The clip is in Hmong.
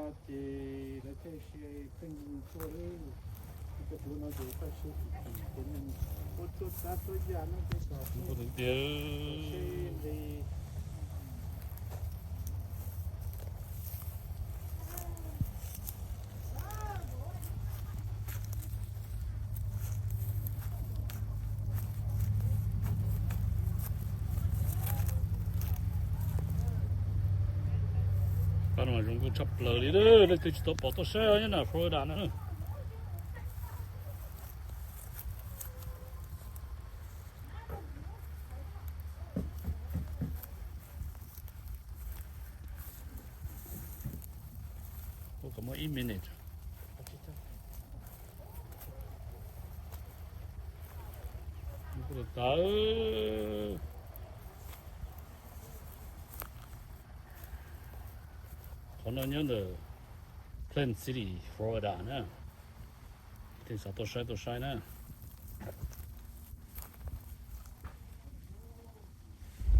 Ces lawv thiaj si pheej tuaj lawm. Cov tuav no ces txoj sia chim chim ces neeg ua tuaj txav tuaj yam no ces kom tias se nqis. Pab no mas zoo nkauj tshaj plaws li, leej twg tsis tau pom tuaj saib nyob na Florida na. Ua kom muaj ib minute. Qhov no nyob ntawm Plant City, Florida na. Tej xav tuaj saib tuaj saib na.